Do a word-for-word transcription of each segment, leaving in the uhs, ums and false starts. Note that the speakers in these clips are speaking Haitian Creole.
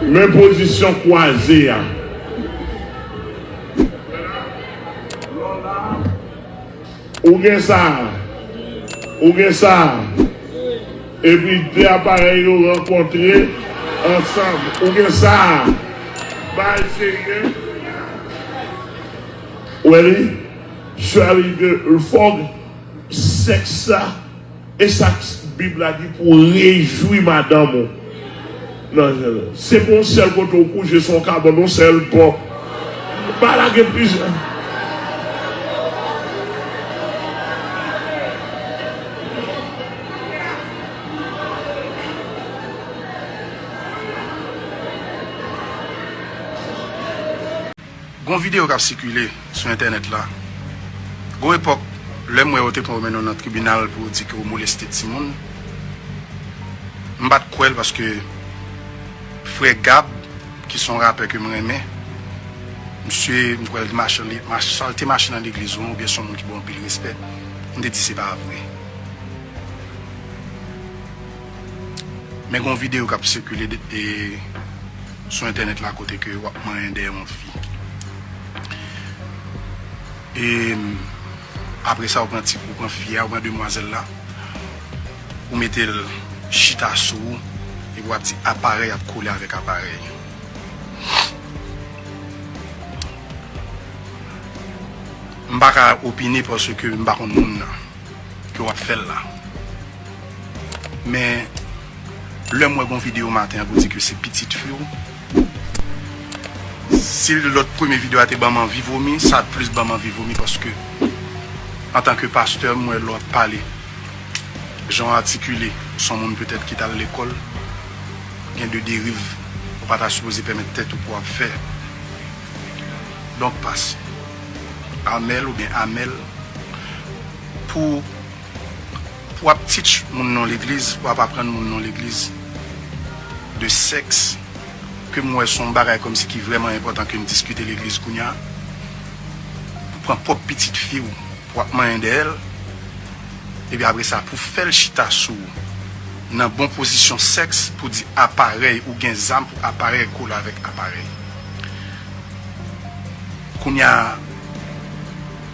Men pozisyon kwaze a. Ou gen sa. Ou gen sa. Epi de aparèy yo rankontre ansanm. Ou gen sa. Bagay serye. Wè li? Charlie de Fog, sèks sa. E sa Bib la di pou w rejwi madanm ou. Non, se pa yon sèl kote w kouche, se yon kabann, yon sèl pòt. Pa lage plizyè. Gon videyo k ap sikile sou entènèt la. Gon epòk, lè m wè yo te pran w mennen w nan tribinal pou yo di ke w moleste timoun, m pa t kwè l paske frè Gab, ki se yon rapè ke m renmen, misye, m kwè l te mache, li, mach-, sa l te mache nan legliz ou an, oubyen se yon moun ki ba w anpil respè, m te di se pa vre. Men gon videyo k ap sikile de, e, sou entènèt la kote ke w ap manyen dèyè yon fi. E apre sa, ou pran ti, ou pran fi a, ou pran demwazèl la, ou mete l chita sou ou, epi w ap di aparèy ap kole avèk aparèy. M pa ka opine paske m pa konn moun nan ke w ap fè l la. Men, lè m wè gon videyo maten an pou di ke se pitit fi w, si lòt premye videyo a te ban m anvi vomi, sa plis ban m anvi vomi paske, antanke pastè, m wè lè w ap pale, jan w atikile, se yon moun petèt ki t al lekòl, gen de deriv ou pa ta sipoze pèmèt tèt ou pou w ap fè. Donk, pas Amèl oubyen Amèl, pou, pou w ap teach moun nan legliz, pou w ap aprann moun nan legliz de sèks, ke m wè se yon bagay kòmsi ki vrèman enpòtan ke m diskite legliz kounye a, pou pran pwòp pitit fi w, pou w ap manyen dèyè l, epi apre sa, pou fè l chita sou ou, nan bon pozisyon sèks, pou di aparèy, ou gen zam pou aparèy kole avèk aparèy. Kounye a,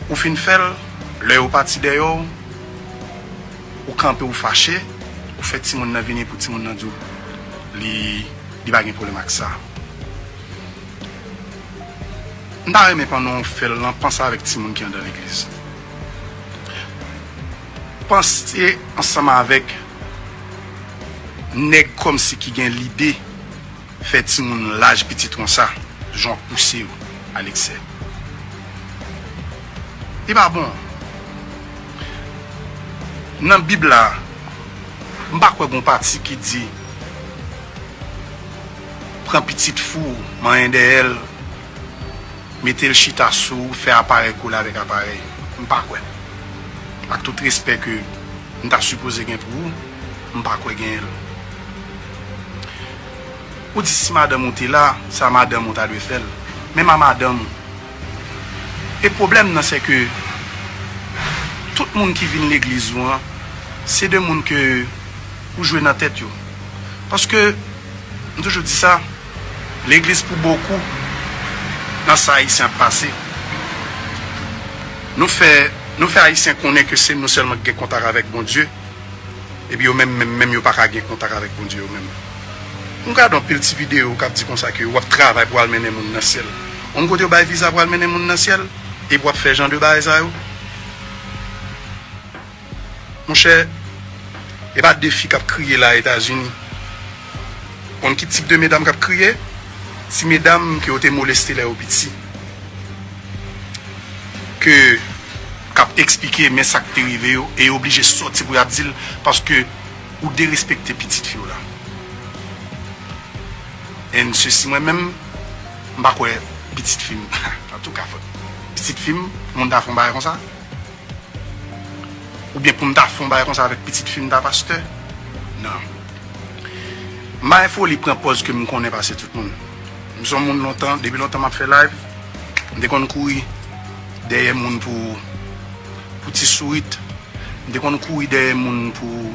ou fin fè l, lè yo pati dèyè w, ou kanpe, ou fache, ou fè timoun nan vini pou timoun nan di w li, li pa gen pwoblèm ak sa. M ta renmen pandan w fè l lan, panse avèk timoun ki anndan legliz. Panse ansanm avèk nèg kòmsi ki gen lide fè timoun laj pitit konsa, jan w ap pouse yo, Alèksè. Li pa bon. Nan Bib la, m pa kwè gon pati ki di, pran pitit fi w, manyen dèyè l, mete l chita sou ou, fè aparèy kole avèk aparèy. M pa kwè. Ak tout respè ke m ta sipoze gen pou ou, m pa kwè genyen l. Ou di si madanm ou te la, sa madanm ou ta dwe fè l. Menm a madanm ou. E pwoblèm nan, se ke tout moun ki vin legliz ou an, se de moun ke ou jwe nan tèt yo. Paske, m toujou di sa, legliz pou bokou, nan sa Ayisyen ap pase. Nou fè, nou fè Ayisyen konnen ke se nou sèlman ki gen kontak avèk Bondye, epi yo menm, menm, menm yo pa ka gen kontak avèk Bondye yo menm. M gade anpil ti videyo k ap di konsa ke w ap travay pou al mennen moun nan syèl. Yon kote yo bay viza pou al mennen moun nan syèl, epi w ap fè jan de bagay sa yo. Monchè, e pa de fi k ap kriye la Etazini. Konn ki tip de medam k ap kriye? Ti medam ke yo te moleste lè yo piti. Ke, k ap eksplike men sa k te rive yo, e yo oblije sòti pou y ap di l, paske ou derespekte pitit fi w la. And sesi, mwen menm, m pa kwè pitit fi m, antouka, fò, pitit fi m, moun ta fè yon bagay konsa. Oubyen pou m ta fè yon bagay konsa avèk pitit fi m ta pastè? Non. M pa gen foli pran pòz ke m konnen pase tout moun. M se yon moun lontan, depi lontan m ap fè live, m te konn kouri dèyè moun pou, pou ti sourit. M te konn kouri dèyè moun pou,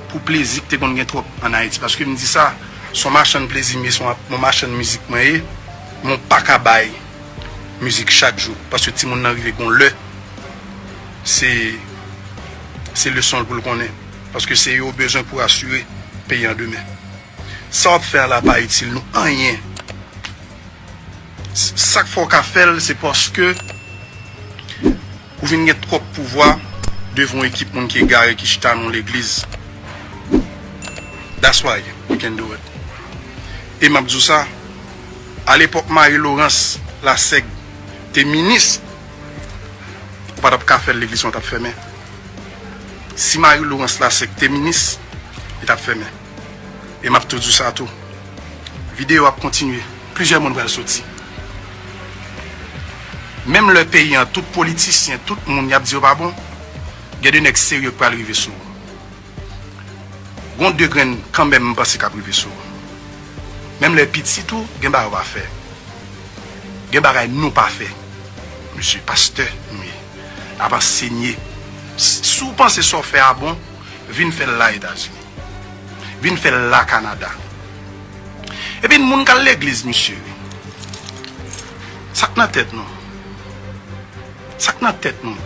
pou plezi ki te konn gen twòp ann Ayiti. Paske m di sa, Se yon machann plezi m ye, se yon, yon machann mizik mwen ye, men w pa ka bay mizik chak jou, paske timoun nan rive gon lè, se, se leson l pou l konnen, paske se yo w bezwen pou asire peyi an demen. Sa w ap fè a la pa itil nou anyen. S-, sa k fè w ka fè l, se paske ou vin gen twòp pouvwa devan yon ekip moun ki egare ki chita nan yon legliz. That's why you can do it. E m ap di w sa, alepòk Marie Laurence Lasègue te minis, ou pa t ap ka fè l, legliz lan t ap fèmen. Si Marie Laurence Lasègue te minis, li t ap fèmen. E m ap tou di w sa tou. Videyo ap kontinye. Plizyè moun pral soti. Menm lè peyi an, tout politisyen, tout moun, y ap di yo pa bon, gen de nèg serye k pral rive sou ou. Gon de grenn kanmenm m panse k ap rive sou ou. Menm lè pitit ou, gen bagay w pa fè. Gen bagay nou pa fè. Mesye, pastè nou ye. N ap ansenye. S-, si w panse sa w fè a bon, vin fè l la Etazini. Vin fè l la Kanada. Epi moun k al legliz, mesye. Sa k nan tèt nou? Sa k nan tèt nou?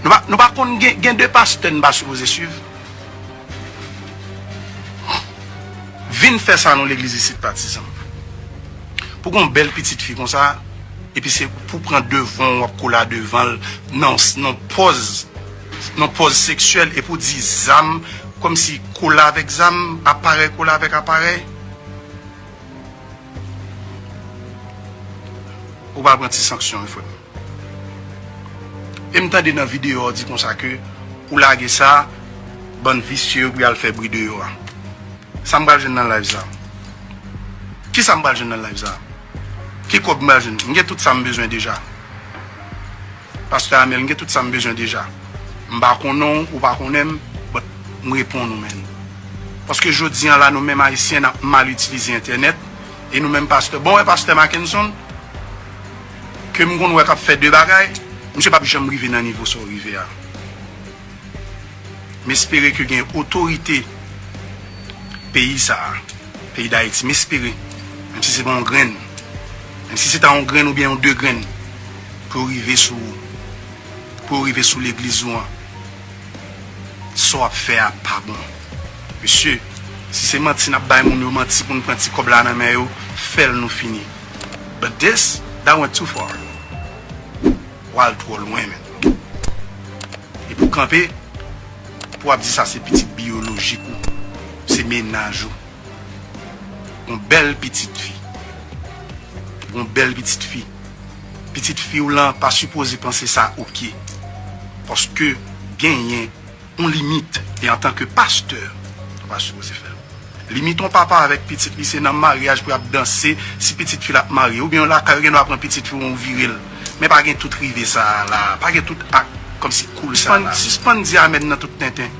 Nou pa, nou pa konn gen, gen de pastè n pa sipoze swiv? Vin fè sa nan legliz isit, patizan. Pou gon bèl pitit fi konsa, epi se pou pran devan w, w ap koule a devan l, nan, nan pòz, nan pòz seksyèl, epi w di zam, kòmsi koule avèk zam, aparèy koule avèk aparèy. Ou pral pran ti sanksyon, wi, frè m. E m tande nan videyo a w di konsa ke ou lage sa, bann visye yo pou y al fè bri deyò a. Sa m pral jwenn nan live sa? Kisa m pral jwenn nan live sa? Ki kòb m pral jwenn? M gen tout sa m bezwen deja. Pastè Amel, m gen tout sa m bezwen deja. M pa konnen w, ou pa konnen m, but m reponn ou, man. Paske jodi an la, nou menm Ayisyen, n ap mal itilize entènèt, e nou menm pastè. Bon, wè pastè Mackenson, ke m konn wè k ap fè de bagay, misye p ap janm rive nan nivo sa w rive a. M espere ke gen otorite peyi sa a, peyi Dayiti, m espere, menm si se pa yon grenn, menm si se ta yon grenn oubyen yon de grenn, pou yo rive sou, pou yo rive sou legliz ou an. Sa w ap fè a pa bon. Mesye, si se manti n ap bay moun yo manti pou n pran ti kòb la nan men yo, fè l nou fini. But this, that went too far. W al twò lwen, man. Epi w kanpe, pou w ap di sa se pitit biyolojik ou, se mennaj ou. Yon bèl pitit fi. Yon bèl pitit fi. Pitit fi w lan pa sipoze panse sa oke. Paske genyen yon limit. E antanke pastè, ou pa sipoze fè l. Limit yon papa avèk pitit li, se nan maryaj pou y ap danse, si pitit fi l ap marye. Oubyen lakay ou gen dwa pran pitit fi w, ou vire l. Men pa gen tout rive sa a la. Pa gen tout ak kòmsi koul sa a la. Sispann, sispann di amèn nan tout tenten.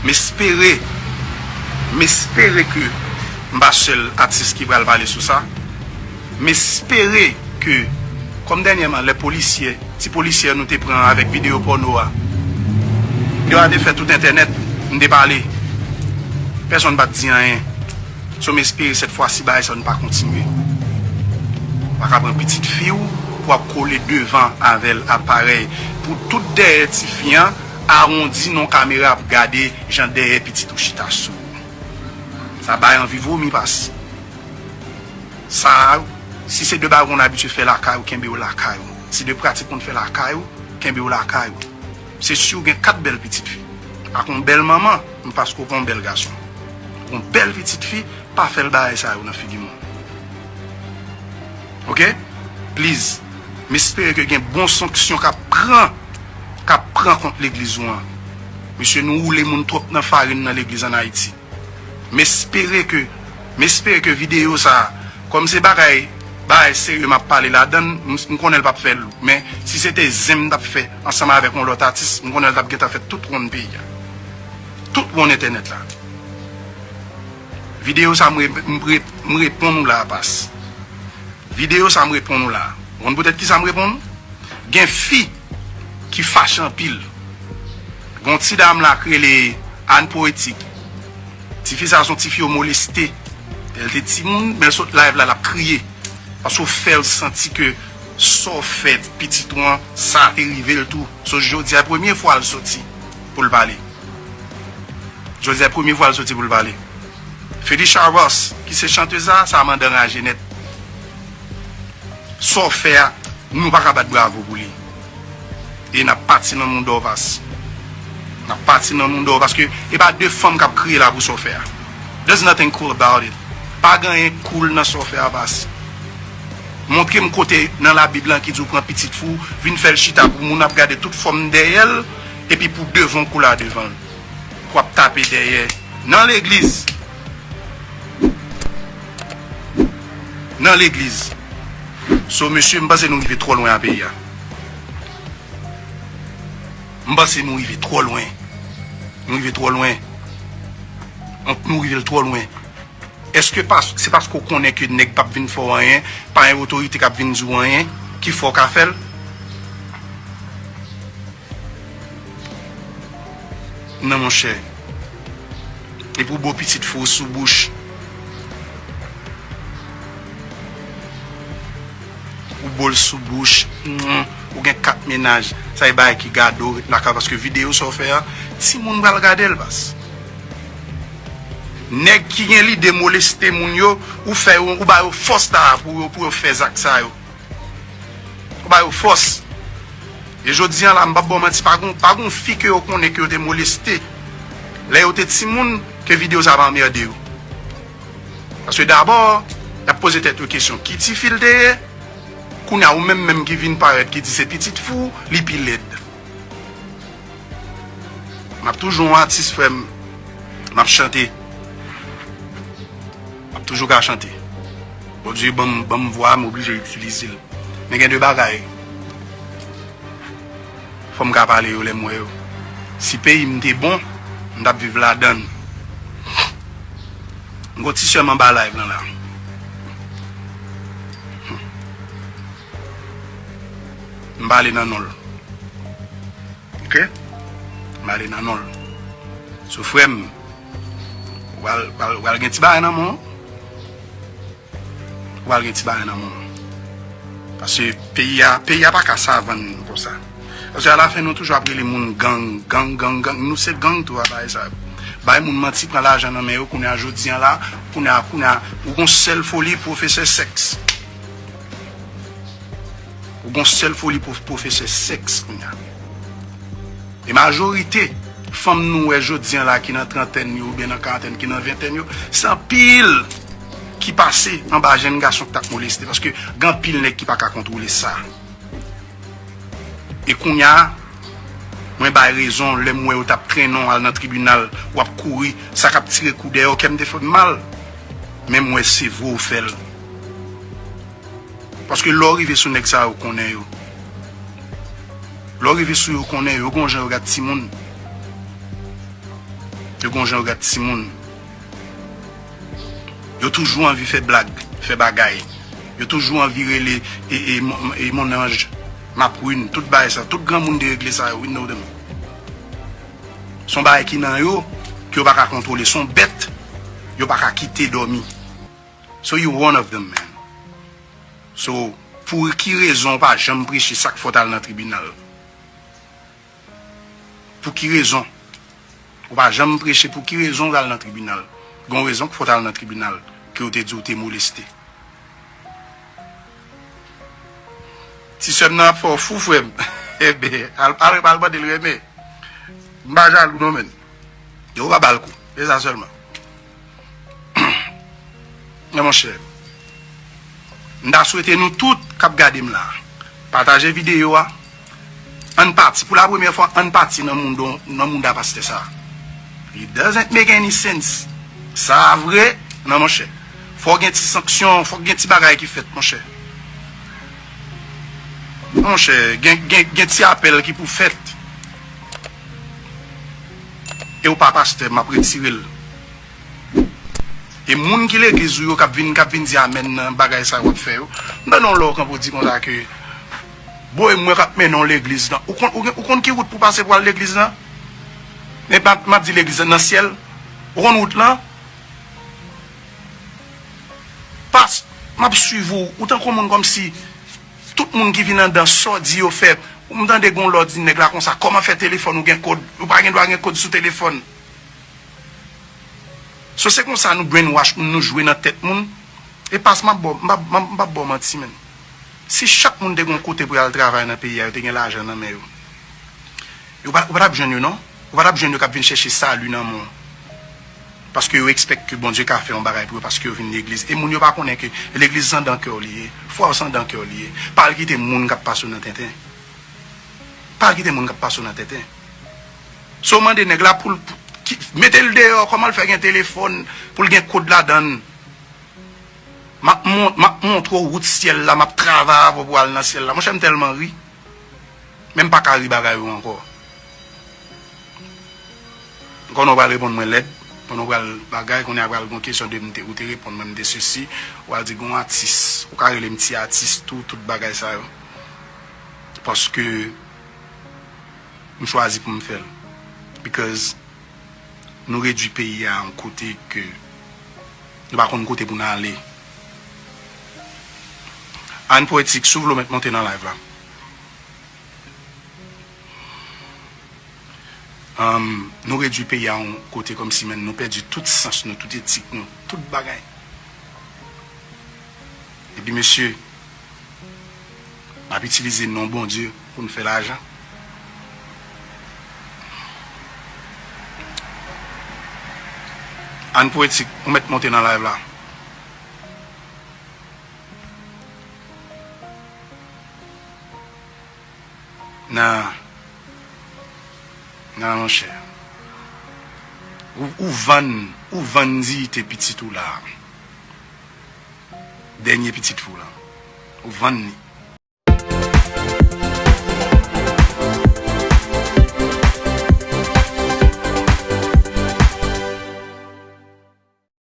M espere, m espere ke m pa sèl atis ki pral pale sou sa. M espere ke, kòm dènyèman, lè polisyè, ti polisyè nou te pran avèk videyo pòno a, yo a te fè tout entènèt, m te pale. Pèsonn pa t di anyen. So, m espere sèt fwa si bagay sa yo n pa kontinye. W pa ka pran pitit fi w pou w ap kole devan avè l aparèy. Pou tout dèyè tifi an awondi nan kamera ap gade jan dèyè pitit ou chita sou ou. Sa bay anvi vomi pas. Sa, si se de bagay w konn abitye fè lakay ou, kenbe w lakay ou. Si de pratik w konn fè lakay ou, kenbe w lakay ou. Se si w gen kat bèl pitit fi ak yon bèl manman, m paske w pa yon bèl gason. Yon bèl pitit fi, pa fè l bagay sa yo nan figi moun. Oke? Please. M espere ke gen bon sanksyon k ap pran, k ap pran kont legliz ou an. Mesye, nou woule moun twòp nan farin nan legliz ann Ayiti. M espere ke, m espere ke videyo sa a, kòm se bagay, bagay serye m ap pale ladan l, m, m konnen l p ap fè l. Men, si se te zen m t ap fè ansanm avèk yon lòt atis, m konnen l t ap gentan fè tout wonn peyi a. Tout wonn entènèt la. Videyo sa a, m re-, m re-, m reponn ou la a, pas. Videyo sa a, m reponn ou la a. Ou konn poutèt kisa m reponn ou? Gen fi ki fache anpil. Gon ti dam la k rele Anne Poétique. Tifi sa a se yon tifi yo moleste. Lè l te timoun, men l sot live la, l ap kriye. Paske w fè l santi ke sa w fè pitit ou an, sa te rive l tou. So, jodi a premye fwa l soti pou l pale. Jodi a premye fwa l soti pou l pale. Felicia Ross, ki se chantez la, sa a mandan raje nèt. Sa w fè a, nou pa ka bat bravo pou li. E n ap pati nan mouda w, pas. N ap pati nan mouda w, paske e pa de fanm k ap kriye la pou sa w fè a. There's nothing cool about it. Pa gen anyen cool nan sa w fè a, pas. Montre m kote nan Labib lan ki di w pran pitit fi w, vin fè l chita pou moun ap gade tout fòm dèyè l, epi pou devan w koule a devan l. Pou ap tape dèyè nan legliz. Nan legliz. So, mesye, m panse nou rive twò lwen a peyi a. M panse nou rive twò lwen. Nou rive twò lwen. Nou, nou rive l twò lwen. Èske pas, se paske w konnen ke nèg p ap vin fè w anyen, pa gen otorite k ap vin di w anyen, ki fè w ka fè l? Non, monchè. Epi w bo pitit fi w sou bouch. Ou bo l sou bouch. Mm, ou gen kat mennaj. Sa e bagay ki gade w ret lakay, paske videyo sa w fè a, timoun pral gade l, baz. Nèg ki gen lide moleste moun yo, ou fè yo, ou ba yo fòs la pou yo, pou yo fè zak sa yo. Ou ba yo fòs. E jodi a la, m p ap ba w manti, pa gon, pa gon fi ke yo konnen ke yo te moleste lè yo te timoun, ke videyo sa pa anmède yo. Paske dabò, y ap poze tèt yo kesyon, ki tifi l te ye? Kounye a, ou menm menm ki vin parèt, ki di se pitit fi w, li pi lèd. M ap toujou yon atis, frè m. M ap chante. M ap toujou ka chante. Bondye ban m, ban m vwa, m oblije itilize l. Men gen de bagay, fò m ka pale yo lè m wè yo. Si peyi m te bon, m t ap viv ladan l. M gon ti sè m anba live lan la. M pale nan non l. Ok? M pale nan non l. So, frè m, ou pral, pral, pral gen ti bagay nan men w. Ou pral gen ti bagay nan men w. Paske peyi a, peyi a pa ka savann konsa. Paske alafen nou toujou ap rele moun gang, gang, gang, gang. Nou se gang tou a bagay sa yo. Bay moun manti, pran lajan nan men yo, kounye a jodi a la, kounye a, kounye a, ou gon sèl foli pwofesè sèks. Ou gon sèl foli pwof-, pwofesè sèks kounye a. E majorite fanm nou wè jodi a la ki nan trantèn yo oubyen nan karantèn, ki nan ventèn yo, se anpil ki pase anba jèn gason ki t ap moleste, paske gen anpil nèg ki pa ka kontwole sa. E kounye a, mwen bay rezon lè m wè yo t ap trennen w al nan tribinal, w ap kouri, sa k ap tire kou dèyè w, kè m te fè m mal. Men m wè se vre w fè l. Paske lè w rive sou nèg sa yo, konnen yo. Lè w rive sou yo, konnen yo, yo gon jan yo gad timoun. Yo gon jan yo gad timoun. Yo toujou anvi fè blag, fè bagay. Yo toujou anvi rele e, e, mon- e monnanj, maprine, tout bagay sa. Tout granmoun deregle sa yo, we know them. Se yon bagay ki nan yo, ke yo pa ka kontwole. Se yon bèt, yo pa ka kite dòmi. So you one of them, man. So, pou ki rezon w pa janm preche sa k fè w t al nan tribinal? Pou ki rezon? Ou pa janm preche, pou ki rezon w t al nan tribinal? Gon rezon k fè w t al nan tribinal, ke yo te di w te moleste. Ti sè m nan ap fè w fou, frè m. Enben, al, al, al mande l renmen. M pa jalou non, menn. Yo pa ba l kou. Se sa sèlman. Men monchè, m ta swete nou tout k ap gade m la, pataje videyo a. Ann pati, pou la premyè fwa, ann pati nan mouda, nan mouda pastè sa. It doesn't make any sense. Sa a vre, non, monchè. Fòk gen ti sanksyon, fòk gen ti bagay ki fèt, monchè. Monchè, gen, gen, gen ti apèl ki pou fèt. E w pa pastè, m ap retire l. E moun ki legliz ou yo k ap vin, k ap vin di amèn nan bagay sa yo w ap fè yo, m tande yon lè w kanpe w di konsa ke, bon, e mwen k ap mennen w legliz lan. Ou konn, ou, ou konn ki wout pou pase pou al legliz lan? Men m ap, m ap di legliz lan nan syèl. Ou konn wout lan? ap swiv ou, ou tankou moun kòmsi tout moun ki vin anndan sa w di yo fè. M tande gen yon lè w di nèg la konsa, kòman fè telefòn ou gen kòd? Ou pa gen dwa gen kòd sou telefòn. So se konsa nou brainwash moun, nou jwe nan tèt moun. E pas m ap ba w, m p ap, m p ap ba w manti, menn. Si chak moun te gen yon kote pou y al travay nan peyi a, yo te gen lajan nan men yo, yo pa, ou pa t ap jwenn yo, non. Ou pa t ap jwenn yo k ap vin chèche sali nan men w. Paske yo ekspekte ke Bondye ka fè yon bagay pou yo, paske yo vin legliz. E moun yo pa konnen ke legliz se anndan kè w li ye, fwa w se anndan kè w li ye. Pa al kite moun k ap pase w nan tenten. Pa al kite moun k ap pase w nan tenten. So w mande nèg la pou l, pou, ki, mete l deyò, kòman l fè gen telefòn, pou l gen kòd ladan l. M ap mon-, m ap montre w wout syèl la, m ap travay avè w pou w al nan syèl la. Monchè, m tèlman ri. Men m pa ka ri bagay yo ankò. Konnen w pral reponn mwen lèd, konnen w pral bagay, konnen a pral gon kesyon de m te, ou te reponn mwen m te sesi, w al di gon atis, ou ka rele m ti atis tou, tout bagay sa yo. Paske m chwazi pou m fè l. Because nou redui peyi a yon kote ke nou pa konn kote pou n ale. Ann Poetik, si w vle w mèt monte nan live la. Anm, nou redui peyi a yon kote kòmsi, menn, nou pèdi tout sans nou, tout etik nou, tout bagay. Epi, mesye, n ap itilize non Bondye pou n fè lajan. Ann Poetik, ou mèt monte nan live la. Nan, nan, monchè. Ou, ou vann, ou vann diyite pitit ou la. Dènye pitit fi w la. Ou vann li.